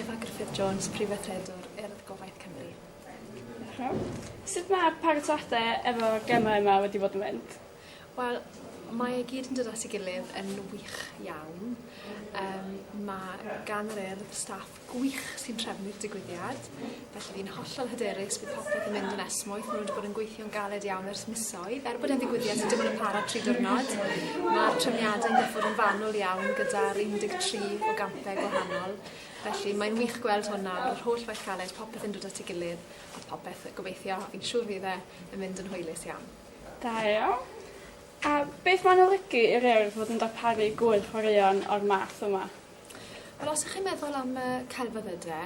Efa Gruffydd Jones, Prif Weithredwr Urdd Gobaith Cymru. Diolch yn fawr. Sut mae paratoade efo'r gemau yma wedi bod yn mynd? Wel, mae e gyd yn dod at ei gilydd yn wych iawn. Yym ma' gan yr Urdd staff gwych sy'n trefnu'r digwyddiad, felly fi'n hollol hyderus bydd popeth yn mynd yn esmwyth. Ma' nw wedi bod yn gweithio'n galed iawn ers misoedd, er bod e'n ddigwyddiad sydd dim ond yn para tri diwrnod, ma'r trefniade'n gorffod yn fanwl iawn gyda'r 13 o gampe gwahanol. Felly mae'n wych gweld hwn nawr, yr holl waith caled, popeth yn dod at ei gilydd, a popeth gobeithio, fi'n siŵr fydd e yn mynd yn hwylus iawn. Da iawn. A beth mae'n olygu i'r Urdd fod yn darparu gŵyl chwaraeon o'r math yma? Wel os 'ych chi'n meddwl am y celfyddyde,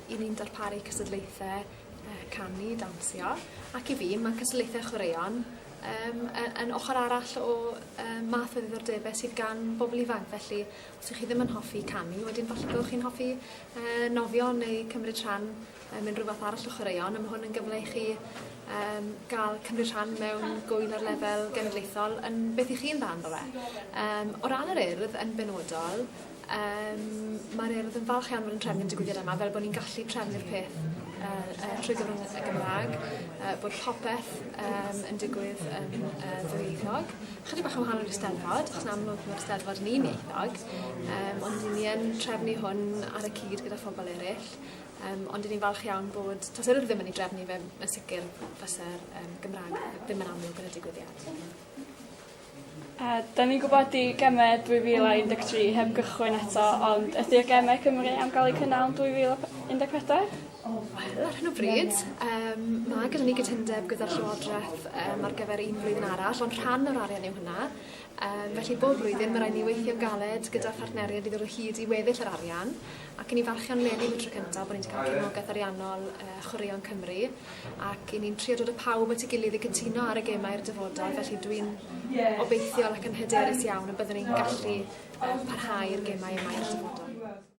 'yn ni'n darparu cystadlaethe yy canu, dawnsio, ac i fi ma' cystadlaethe chwaraeon yym y- yn ochor arall o yy math o ddiddordebe sydd gan bobol ifanc felly os 'ych chi ddim yn hoffi canu wedyn falle byddwch chi'n hoffi yy nofio neu cymryd rhan yym unryw fath arall o chwaraeon a ma' hwn yn gyfle i chi yym ga'l cymryd rhan mewn gŵyl ar lefel genedlaethol yn beth 'ych chi'n dda ynddo fe. Yym o ran yr Urdd yn benodol yym ma'r Urdd yn falch iawn fod yn trefnu'r digwyddiad yma fel bo' ni'n gallu trefnu'r peth yy yy trwy gyfrwng y Gymra'g yy bod popeth yym yn digwydd yn yy ddwyieithog. Chydig bach yn wahanol i'r Steddfod achos yn amlwg ma'r Steddfod yn un ieithog yym ond 'yn ni yn trefnu hwn ar y cyd gyda phobol eryll. Yym ond 'yn ni'n falch iawn bod tase'r Urdd ddim yn ei drefnu fe yn sicir fyse'r yym Gymra'g ddim yn amlwg yn y digwyddiad. A 'dan ni'n gwbod 'di geme 2013 heb gychwyn eto ond ydi'r geme Cymru am ga'l eu cynnal yn 2014? Wel ar hyn o bryd yym ma' gyda ni gytundeb gyda'r Llywodreth yym ar gyfer un flwyddyn arall ond rhan o'r arian yw hwnna. Yym felly bob blwyddyn ma' raid ni weithio'n galed gyda phartneriaid i ddod o hyd i weddill yr arian ac 'yn ni falch iawn leni am y tro cynta bo' ni 'di ca'l cefnogaeth ariannol yy Chwaraeon Cymru ac 'yn ni'n trio dod â pawb at 'i gilydd i gytuno ar y gemau'r dyfodol felly dwi'n obeithiol ac yn hyderus iawn y byddwn ni'n gallu yym parhau'r gemau yma i'r dyfodol.